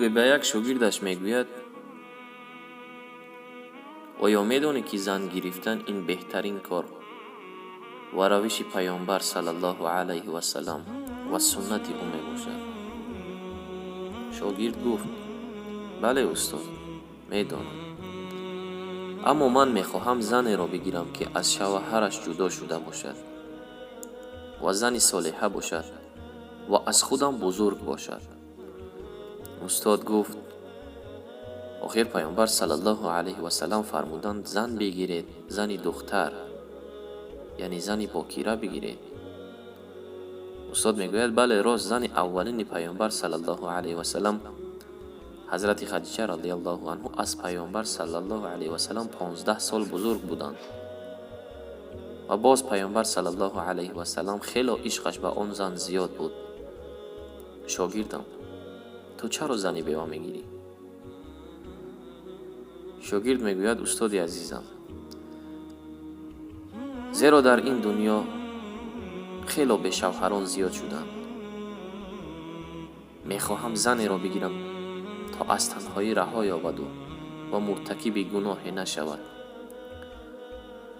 Бузурге ба як шогирдаш мегӯяд: «Оё медонӣ, ки зан гирифтан ин беҳтарин кор ва равиши Паёмбар саллаллоҳу алайҳи васалам ва суннати ӯ мебошад?» Шогирд гуфт: «Бале, устод, медонам, аммо ман мехоҳам занеро бигирам, ки аз шавҳараш ҷудо шуда бошад ва зани солиҳа бошад ва аз худам бузург бошад». Устод гуфт: «Охир Паёмбар саллаллоҳу алайҳи васалам фармуданд: зан бигиред, зани духтар, яъне зани бокира бигиред». Устод мегӯяд: «Бале, рост, зани аввалини Паёмбар саллаллоҳу алайҳи васалам, ҳазрати Хадича радиаллоҳу анҳу, аз Паёмбар саллаллоҳу алайҳи васалам 15 сол бузург буданд ва боз Паёмбар саллаллоҳу алайҳи васалам хело ишқаш ба он зан зиёд буд. Шогирдам, ту чаро зани бева мегирӣ?» Шогирд мегӯяд: «Устоди азизам, зеро дар ин дунё хело бешавҳарон зиёд шуданд. Мехоҳам занеро бигирам, то аз танҳоӣ раҳо ёбаду ва муртакиби гуноҳе нашавад.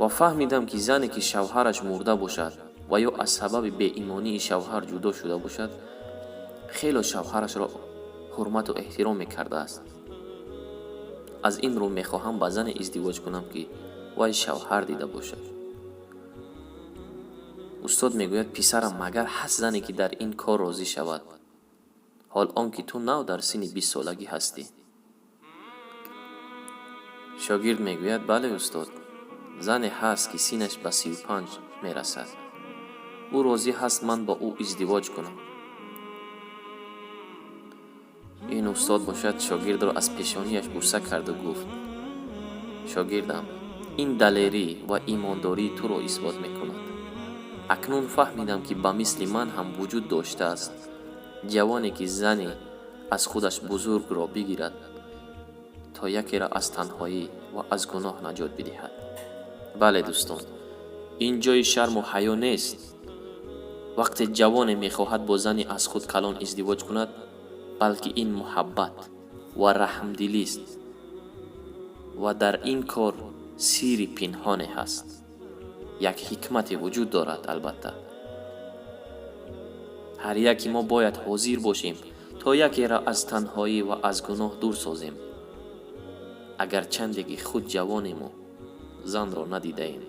Ва фаҳмидам, ки зане, ки шавҳараш мурда бошад ва ё аз сабаби беимонии шавҳар ҷудо шуда бошад, хело шавҳарашро ҳурмату эҳтиром мекардааст. Аз ин рӯ мехоҳам ба зане издивоҷ кунам, ки вай шавҳар дида бошад». Устод мегӯяд: «Писарам, магар ҳаст зане, ки дар ин кор розӣ шавад, ҳол он ки ту нав дар синни 20-солагӣ ҳастӣ?» Шогирд мегӯяд: «Бале, устод, зане ҳаст, ки синнаш ба 35 мерасад. Ӯ розӣ ҳаст ман бо ӯ издивоҷ кунам». Ин устод бошад, шогирдро аз пешониаш буса карду гуфт: «Шогирдам, ин далерӣ ва имондории туро исбот мекунад. Акнун фаҳмидам, ки ба мисли ман ҳам вуҷуд доштааст ҷавоне, ки зани аз худаш бузургро бигирад, то якеро аз танҳоӣ ва аз гуноҳ наҷот бидиҳад». Бале, дӯстон, ин ҷои шарму ҳаё нест, вақте ҷавоне мехоҳад бо зани аз худ калон издивоҷ кунад, балки ин муҳаббат ва раҳмдилист ва дар ин кор сирри пинҳоне ҳаст, як ҳикмате вуҷуд дорад. Албатта, ҳар яке мо бояд ҳозир бошем, то якеро аз танҳоӣ ва аз гуноҳ дур созем, агарчанде ки худ ҷавонему занро надидаем.